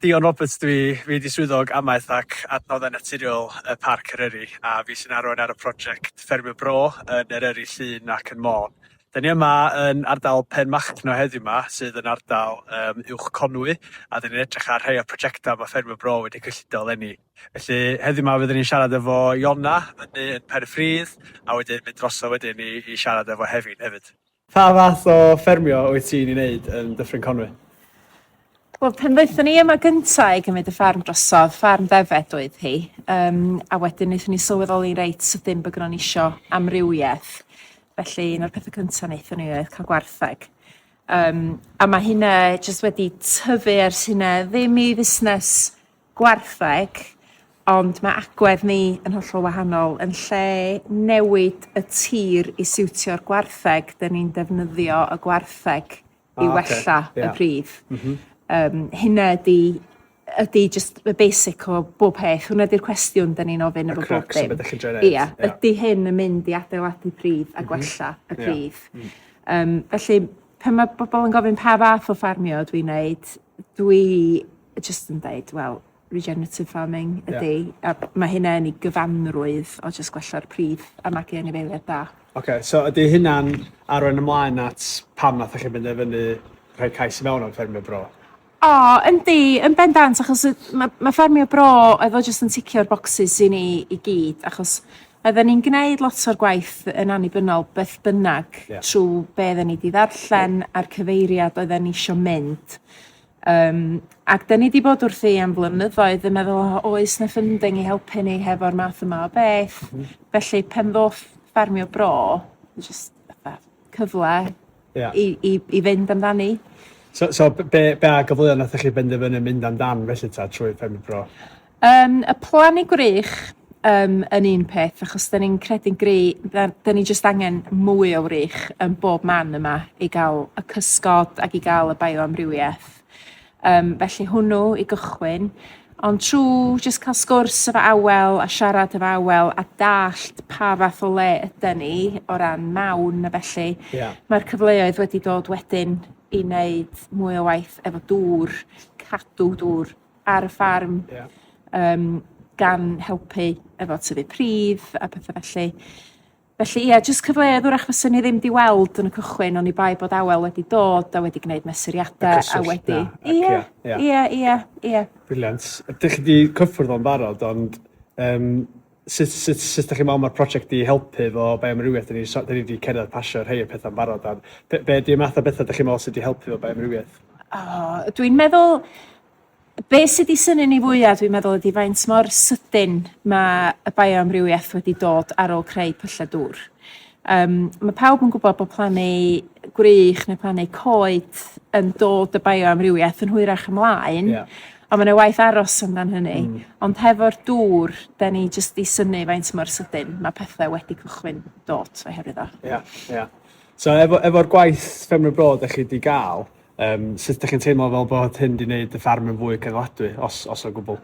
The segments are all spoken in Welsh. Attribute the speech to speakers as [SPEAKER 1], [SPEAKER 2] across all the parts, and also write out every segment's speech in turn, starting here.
[SPEAKER 1] Dion Roberts dw i, fi 'di swyddog amaeth ac adnoddau naturiol y Parc Eryri a fi sy'n arwain ar y prosiect Ffermio Bro yn Eryri, Llŷn ac yn Môn. Da ni yma yn ardal Penmachno heddiw 'ma, sydd yn ardal um, Uwch Conwy, a da ni'n edrych ar rhai o'r prosiectau mae Ffermio Bro wedi cyllido eleni. Felly heddiw 'ma fyddwn ni'n siarad efo Iona fyny yn Pen y Ffridd, a wedyn mynd drosodd wedyn i, i siarad efo Hefin hefyd. Pa fath o ffermio wyt ti'n ei wneud yn Dyffryn Conwy?
[SPEAKER 2] Wel, pan ddaethon ni yma gynta i gymryd y ffarm drosodd, ffarm ddefed oedd hi, yym, a wedyn wnaethon ni sylweddoli reit sydyn bod gynnon ni isio amrywiaeth. Felly un o'r pethe cynta wnaethon ni oedd cael gwartheg. Yym, a ma' hynna jyst wedi tyfu ers hynna, ddim i fusnes gwartheg, ond mae agwedd ni yn hollol wahanol. Yn lle newid y tir i siwtio'r gwartheg, 'dan ni'n defnyddio y gwartheg i wella y pridd. Yym hynna ydi ydi jyst y basic o bob peth. Hwnna 'di'r cwestiwn 'dan ni'n ofyn efo bob dim.
[SPEAKER 1] Y crux o be' 'dach chi'n trio neud.
[SPEAKER 2] Ia. Ydi hyn yn mynd i adeiladu pridd a gwella y pridd? Yym felly pan ma' bobol yn gofyn pa fath o ffarmio dwi'n neud, dwi jyst yn deud wel regenerative farming ydi a ma' hynna yn 'i gyfanrwydd o jyst gwella'r pridd a magu anifeiliaid da.
[SPEAKER 1] Ocê so ydi hynna'n arwain ymlaen at pam nathoch chi benderfynu rhoi cais i mewn am Ffermio Bro?
[SPEAKER 2] O yndi yn bendant achos yy ma' ma' Ffermio Bro oedd o jyst yn ticio'r bocsys i ni i gyd achos oedden ni'n gneud lot o'r gwaith yn annibynnol beth bynnag... Ia. ...trw be' odden ni 'di ddarllen a'r cyfeiriad oedden ni isio mynd. Yym ac 'dan ni 'di bod wrthi am flynyddoedd yn meddwl o oes 'na funding i helpu ni hefo'r math yma o beth. Felly pen ddoth Ffermio Bro jyst fatha cyfle... Ia. ...i i i fynd amdani.
[SPEAKER 1] So so b- be' be' a gyfleoedd nathoch chi benderfynu mynd amdan felly ta trwy Ffermio Bro?
[SPEAKER 2] Yym y plannu gwrych yym yn un peth achos 'dan ni'n credu'n gry 'dan ni jyst angen mwy o wrych yn bob man yma i ga'l y cysgod ac i ga'l y bioamrywiaeth. Yym felly hwnnw i gychwyn ond trw jyst ca'l sgwrs efo Awel a siarad efo Awel a dallt pa fath o le ydan ni o ran mawn a felly...
[SPEAKER 1] Ia.
[SPEAKER 2] ...ma'r cyfleoedd wedi dod wedyn i neud mwy o waith efo dŵr, cadw dŵr ar y ffarm.
[SPEAKER 1] Ia.
[SPEAKER 2] Yym gan helpu efo tyfu pridd a petha felly. Felly ie jyst cyfleoedd 'w'rach fyswn i ddim 'di weld yn y cychwyn oni bai bod Awel wedi dod a wedi gneud mesuriade a wedi... Ie ie ie ie.
[SPEAKER 1] Brilliant. Ydych chi 'di cyffwrdd o'n barod ond yym sut sut sut 'dach chi'n me'wl ma'r project 'di helpu efo bioamrywiaeth 'dan ni so- 'dan ni 'di cerdded pasio rhei o'r petha'n barod a be' be' 'di'r math o betha 'dach chi'n me'wl sy 'di helpu efo bioamrywiaeth?
[SPEAKER 2] O dwi'n meddwl Be' sy 'di synnu ni fwya dwi'n meddwl ydi faint mor sydyn ma' y bioamrywiaeth wedi dod ar ôl creu pylle dŵr. Yym ma' pawb yn gwbod bo' plannu gwrych ne' plannu coed yn dod y bioamrywiaeth yn hwyrach ymlaen.
[SPEAKER 1] Ia.
[SPEAKER 2] On' ma' 'na waith aros amdan hynny.
[SPEAKER 1] Hmm.
[SPEAKER 2] Ond hefo'r dŵr 'dan ni jyst 'di synnu faint mor sydyn ma' pethe wedi cychwyn dod oherwydd o.
[SPEAKER 1] Ia ia. So efo efo'r gwaith Ffermwyr Bro 'dach chi 'di ga'l Yym sut 'dach chi'n teimlo fel bod hyn 'di neud y ffarm yn fwy cynaliadwy os os o gwbwl?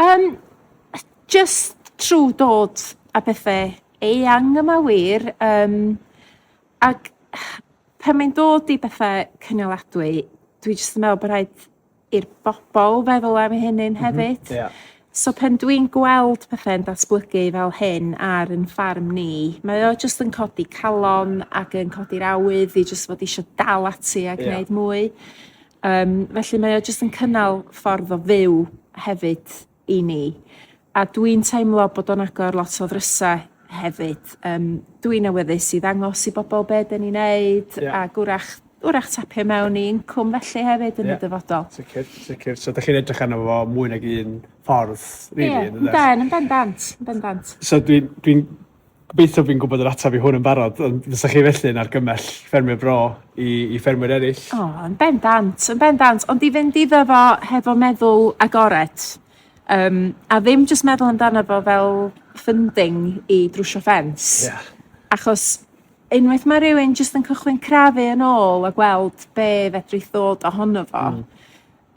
[SPEAKER 2] Yym jyst trw dod â pethe eang yma wir yym ac pan mae'n dod i bethe cynaladwy dwi jyst yn me'wl bo' rhaid i'r bobol feddwl am eu hunin hefyd.
[SPEAKER 1] Ia.
[SPEAKER 2] So pan dwi'n gweld pethe'n datblygu fel hyn ar 'yn ffarm ni mae o jyst yn codi calon ac yn codi'r awydd i jyst fod isio dal ati a gneud mwy. Yym felly mae o jyst yn cynnal ffordd o fyw hefyd i ni. A dwi'n teimlo bod o'n agor lot o ddrysa hefyd. Yym dwi'n awyddus i ddangos i bobol be' 'dyn ni'n neud...
[SPEAKER 1] Ia.
[SPEAKER 2] ...ag 'w'rach 'w'rach tapio mewn i incwm felly hefyd yn...
[SPEAKER 1] Ia.
[SPEAKER 2] ...y dyfodol.
[SPEAKER 1] Sicir sicir. So 'dach chi'n edrych arno fo mwy nag un ffordd rili
[SPEAKER 2] Ie
[SPEAKER 1] yn dydach?
[SPEAKER 2] ynden yn bendant yn bendant.
[SPEAKER 1] So dwi'n dwi'n gobeithio fi'n gwbod yr atab i hwn yn barod ond fysa chi felly yn argymell Ffermio Bro i i ffermwyr eryll?
[SPEAKER 2] O yn bendant yn bendant ond i fynd iddo fo hefo meddwl agored yym a ddim jyst meddwl amdano fo fel funding i drwsio ffens.
[SPEAKER 1] Ia.
[SPEAKER 2] Achos unwaith ma' rywun jyst yn cychwyn crafu yn ôl a gweld be' fedrith ddod ohono fo...
[SPEAKER 1] Hmm.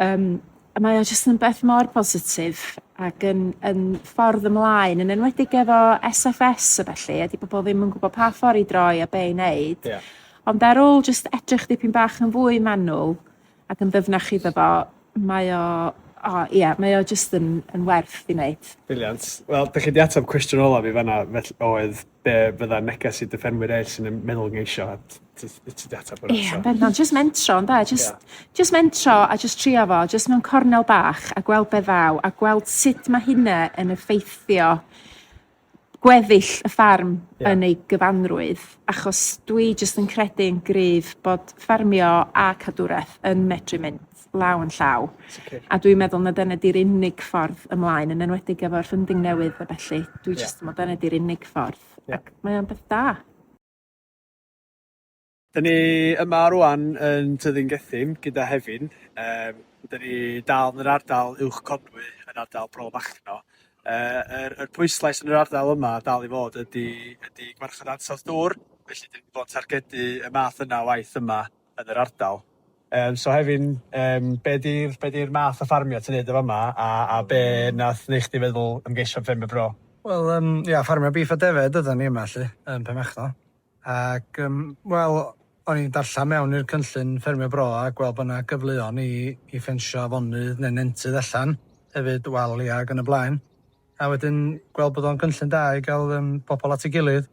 [SPEAKER 2] ...yym a mae o jyst yn beth mor positif ac yn yn ffordd ymlaen yn enwedig efo Es Eff Es a ballu a 'di pobol ddim yn gwbod pa ffor i droi a be' i neud.
[SPEAKER 1] Ia.
[SPEAKER 2] Ond ar ôl jyst edrych dipyn bach yn fwy manwl ac yn ddyfnach iddo fo Mae o, o ia, mae o jyst yn yn werth 'i wneud.
[SPEAKER 1] Brilliant. Wel, dych chi 'di ateb cwestiwn ola fi fanna, felly oedd be fydda neges i dy ffermwyr eraill sy'n meddwl ymgeisio a ti ti 'di ateb hwnna.
[SPEAKER 2] Ie, yn bendant. Jyst mentro ynde? Jyst yeah. jyst mentro a jyst trio fo, jyst mewn cornel bach a gweld be ddaw a gweld sut mae hynna yn effeithio gweddill y ffarm yeah. yn ei gyfanrwydd, achos dwi jyst yn credu yn gryf bod ffermio a cadwraeth yn medru mynd law yn llaw.
[SPEAKER 1] Sicr.
[SPEAKER 2] A dwi'n meddwl na dyna 'di'r unig ffordd ymlaen, yn enwedig efo'r funding newydd a ballu. Dwi yeah. jyst yn meddwl dyna 'di'r unig ffordd.
[SPEAKER 1] Yeah.
[SPEAKER 2] Ac mae o'n beth da.
[SPEAKER 1] 'Da ni yma rŵan yn Tyddyn Gethin gyda Hefin. Yym 'da ni dal yn yr ardal Uwch Conwy yn ardal Bro Machno. Yy yr yr pwyslais yn yr ardal yma dal i fod ydi ydi gwarchod ansawdd dŵr, felly 'dan ni 'di bod yn targedu y math yna o waith yma yn yr ardal. Yym so Hefin yym be' 'di'r be' 'di'r math o ffarmio ti'n neud yn fama a a be' nath neu' chdi feddwl ymgeisio am Ffermio Bro?
[SPEAKER 3] Wel yym ia ffarmio bîff a defed ydan ni yma 'lly yn Penmachno. Ac yym wel o'n i'n darllan mewn i'r cynllun Ffermio Bro a gweld bo' 'na gyfleon i i ffensio afonydd ne' nentydd allan hefyd walia ag yn y blaen. A wedyn gweld bod o'n gynllun da i ga'l yym bobol at ei gilydd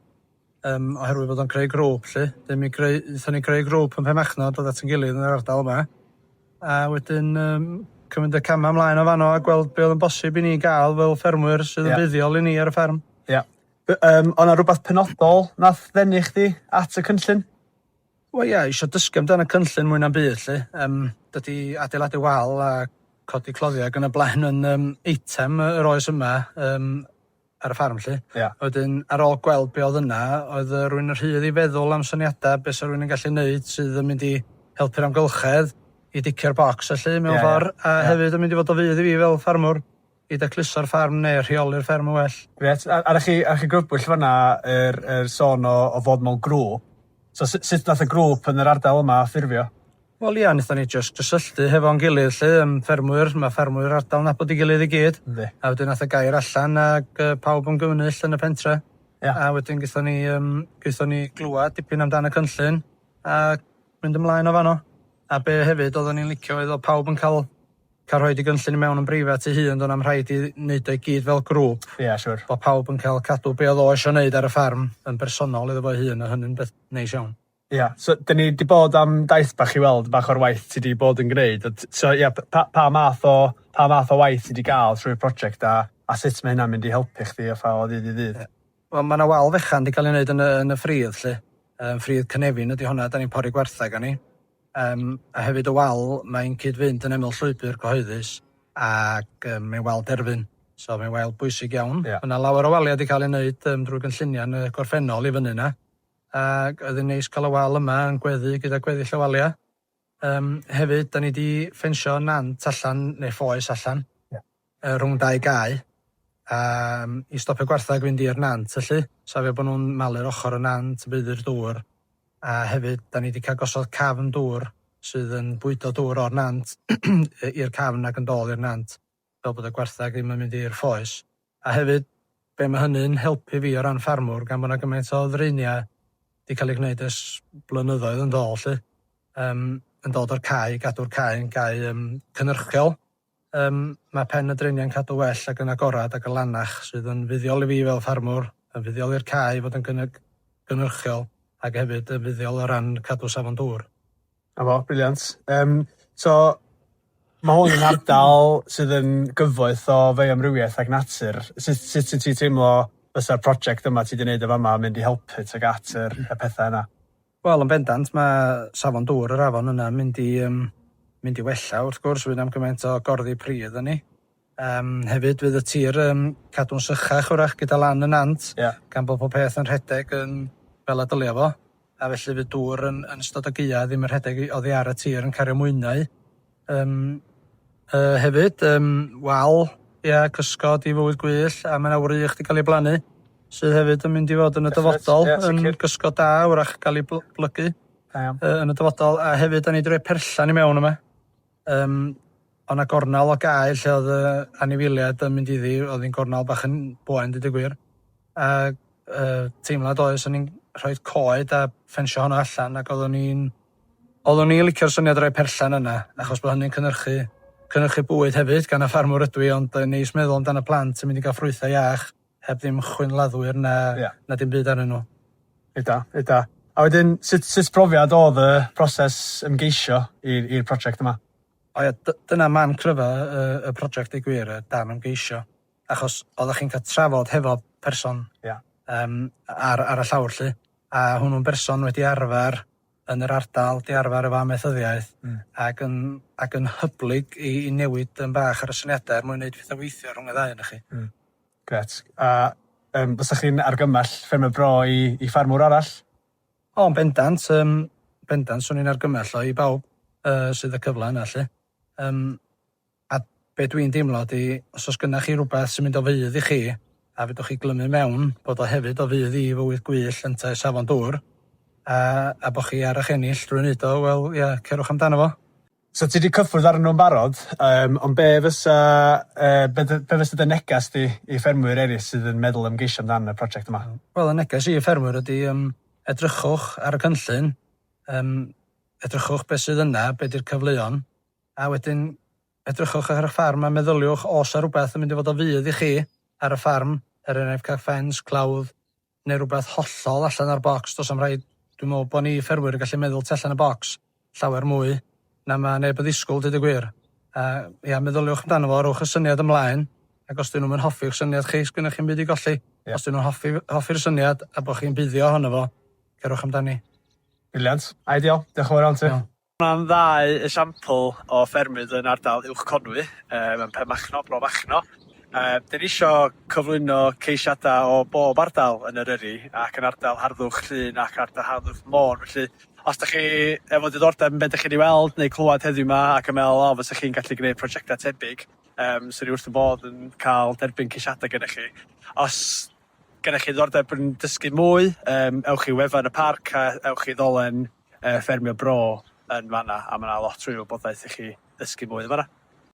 [SPEAKER 3] yym oherwydd bod o'n creu grŵp 'lly. 'Dyn mi greu nethon ni greu grŵp yn Penmachno dod at 'yn gilydd yn yr ardal yma a wedyn yym cymryd y cama' ymlaen o fan 'no a gweld be' o'dd yn bosib i ni ga'l fel ffermwyr sydd yn fuddiol i ni ar y fferm.
[SPEAKER 1] Ia. Yym o' 'na rwbath penodol nath ddenu chdi at y cynllun?
[SPEAKER 3] Wel ia, isio dysgu amdan y cynllun mwy na'm byd 'lly. Yym dydi adeiladu wal a codi cloddiau ag yn y blaen yn yym eitem yr oes yma yym ar y ffarm 'lly.
[SPEAKER 1] Ia.
[SPEAKER 3] A wedyn ar ôl gweld be' o'dd yna oedd yy rywun yn rhydd i feddwl am syniada be' sa rywun yn gallu neud sydd yn mynd i helpu'r amgylchedd i dicio'r bocs felly mewn
[SPEAKER 1] Ia ia.
[SPEAKER 3] ffor a
[SPEAKER 1] Ia.
[SPEAKER 3] hefyd yn mynd i fod o fudd i fi fel ffarmwr. I dacluso'r ffarm neu rheoli'r fferm yn well.
[SPEAKER 1] Grêt. A a 'nach chi a chi grybwyll fan 'na yr yr sôn o o fod mewn grŵp. So su- sut nath y grŵp yn yr ardal yma ffurfio?
[SPEAKER 3] Wel ia nethon ni jyst gysylltu hefo'n gilydd 'lly yym ffermwyr ma' ffermwyr ardal nabod 'i gilydd i gyd.
[SPEAKER 1] Yndi.
[SPEAKER 3] A wedyn ath y gair allan ag yy pawb yn gymynull yn y pentre.
[SPEAKER 1] Ia.
[SPEAKER 3] A wedyn gethon ni yym gethon ni glwad dipyn amdan y cynllun a mynd ymlaen o fan 'no. A be' hefyd oddwn i'n licio oedd o'dd pawb yn ca'l ca'l rhoid 'i gynllun i mewn yn breifat ei hun do' na'm rhaid i neud o i gyd fel grŵp.
[SPEAKER 1] Ia siwr.
[SPEAKER 3] Bo' pawb yn ca'l cadw be' o'dd o isio neud ar y ffarm yn bersonol iddo fo'i hun a hynny'n beth neis iawn.
[SPEAKER 1] Ia so 'dyn ni 'di bod am daith bach i weld bach o'r waith ti 'di bod yn gneud a t- so ia pa pa math o pa math o waith ti 'di ga'l trwy'r project a a sut ma' hynna'n mynd i helpu chdi fatha o ddydd i ddydd?
[SPEAKER 3] Ie. Wel ma' 'na wal fechan 'di ca'l 'i neud yn y yn y ffridd 'lly. Yym ffridd cynefin ydi honna 'dan ni'n pori gwartheg arni. Yym a hefyd y wal mae'n cyd-fynd yn ymyl llwybr cyhoeddus ac yym mae'n wal derfyn so mae'n wal bwysig iawn.
[SPEAKER 1] Ia.
[SPEAKER 3] Ma' 'na lawer o walia 'di ca'l eu neud yym drwy gynllunia yn y gorffennol i fyny 'na ag oedd yn neis ca'l y wal yma yn gweddu gyda gweddill y walia. Yym hefyd 'dan ni 'di ffensio nant allan neu ffoes allan.
[SPEAKER 1] Ia.
[SPEAKER 3] Yy rhwng dau gae yym i stopio gwarthag fynd i'r nant felly, safio bo' nw'n malu'r ochor y nant, baeddu'r dŵr a hefyd 'dan ni 'di ca'l gosod cafn dŵr sydd yn bwydo dŵr o'r nant i'r cafn ac yn dôl i'r nant fel bod y gwarthag ddim yn mynd i'r ffoes. A hefyd be' ma' hynny'n helpu fi o ran ffarmwr gan bo' 'na gymaint o ddraeniau 'di ca'l eu gneud ers blynyddoedd yn dôl 'lly yym yn dod o'r cae i gadw'r cae yn gae yym cynyrchiol. Yym, mae pen y draeniau'n cadw well ac yn agorad ac yn lanach, sydd yn fuddiol i fi fel ffarmwr, yn fuddiol i'r cae i fod yn gynhyrchiol, ac hefyd yn fuddiol o ran cadw safon dŵr.
[SPEAKER 1] 'Na fo, brilliant. Yym, so ma' hwn yn ardal sydd yn gyfoeth o fioamrywiaeth ac natur. Sut sut wyt ti'n teimlo fysa'r project yma ti 'di neud yn fama yn mynd i helpu tuag at yr y petha yna?
[SPEAKER 3] Wel yn bendant ma' safon dŵr yr afon yna yn mynd i yym mynd i wella wrth gwrs fydd na'm gymaint o gorddi pridd yn ni. Yym hefyd fydd y tir yn cadw'n sychach wrach gyda lan y nant.
[SPEAKER 1] Ia.
[SPEAKER 3] Gan bo' pob peth yn rhedeg yn fel y dylia fo. A felly fydd dŵr yn yn ystod y gaea ddim yn rhedeg oddi ar y tir yn cario mwynau. Yym yy hefyd yym wal ia cysgod i fywyd gwyllt a ma' 'na wrych 'di ca'l ei blannu sydd hefyd yn mynd i fod yn y dyfodol yn gysgod da 'w'rach ga'l 'i blygu.
[SPEAKER 1] Da iawn.
[SPEAKER 3] Yy yn y dyfodol a hefyd 'dan ni 'di roi perllan i mewn yma. Yym o' 'na gornal o gae lle o'dd y anifeiliad yn mynd iddi o'dd hi'n gornal bach yn boen deud y gwir. A yy teimlad oedd 'swn i'n rhoid coed a ffensio honno allan ac oddwn i'n oddwn i'n licio'r syniad o roi perllan yna achos bo' hynny'n cynhyrchu Cynhyrchu bwyd hefyd gan y ffarmwr ydw i ond yy neis meddwl amdan y plant yn mynd i ga'l ffrwytha iach heb ddim chwynladdwyr na... Ia. ...na dim byd arnyn nhw.
[SPEAKER 1] Eda, eda. A wedyn sut sut profiad o'dd y proses ymgeisio i'r i'r prosiect yma?
[SPEAKER 3] O ia dyna man cryfa y y prosiect deu gwir y darn ymgeisio achos oddach chi'n ca'l trafod hefo person...
[SPEAKER 1] Ia.
[SPEAKER 3] ...yym ar ar y llawr 'lly a hwnnw'n berson wedi arfar yn yr ardal 'di arfar efo amaethyddiaeth... Hmm. ...ag yn ag yn hyblyg i i newid yn bach ar y syniada er mwyn neud petha weithio rhwng y ddau onoch chi.
[SPEAKER 1] Hmm. Grêt. A yym fysach chi'n argymell Ffermio Bro i i ffarmwr arall?
[SPEAKER 3] O yn bendant yym bendant swn i'n argymell o i bawb yy sydd y cyfle yna 'lly. Yym a be' dwi'n deimlo ydi os o's gynnach chi rwbath sy'n mynd o fudd i chi a fedrwch chi glymu mewn bod o hefyd o fudd i fywyd gwyllt ynte safon dŵr a a bo' chi ar 'ych ennill drwy neud o wel ia cerwch amdano fo.
[SPEAKER 1] So ti 'di cyffwrdd arnyn nhw'n barod, yym ond be' fysa yy be' dy- be' fysa dy negas di i ffermwyr eryll sydd yn meddwl ymgeisio amdan y prosiect yma?
[SPEAKER 3] Wel y neges i i ffermwyr ydi yym edrychwch ar y cynllun, yym edrychwch be' sydd yna, be' 'di'r cyfleon, a wedyn edrychwch ar 'ych ffarm a meddyliwch o's 'a rwbeth yn mynd i fod o fudd i chi ar y ffarm, er enghraifft ca'l ffens, clawdd, neu rwbeth hollol allan o'r bocs, do's a'm rhaid, dwi'n me'wl bo' ni ffermwyr yn gallu meddwl tu allan y bocs llawer mwy na ma' neb yn ddisgwl deud y gwir. A ia meddyliwch amdano fo, rowch y syniad ymlaen, ac os 'dyn nw'm yn hoffi'ch syniad chi, sgynnoch chi'm byd i golli.
[SPEAKER 1] Ia.
[SPEAKER 3] Os 'dyn nw'n hoffi hoffi'r syniad a bo' chi'n buddio ohono fo, cerwch amdani.
[SPEAKER 1] Brilliant. Ideal. Diolch yn fawr iawn ti.
[SPEAKER 3] Iawn.
[SPEAKER 1] Hwnna'n ddau esiampl o ffermydd yn ardal Uwch Conwy, yym yn Penmachno, Bro Machno. Yy 'dyn ni isio cyflwyno ceisiadau o bob ardal yn Eryri ac yn ardal harddwch Llŷn ac ardal harddwch Môn, felly os 'dach chi efo diddordeb yn be' 'dych chi 'di weld neu clywed heddiw 'ma ac yn meddwl o fysach chi'n gallu gneud prosiectau tebyg, yym 'swn i wrth fy modd yn cael derbyn ceisiadau gennych chi. Os gennych chi ddiddordeb yn dysgu mwy, yym ewch i wefan y parc a ewch i ddolen yy Ffermio Bro yn fan'na a ma' 'na lot fwy o wybodaeth i chi ddysgu mwy yn fan'na.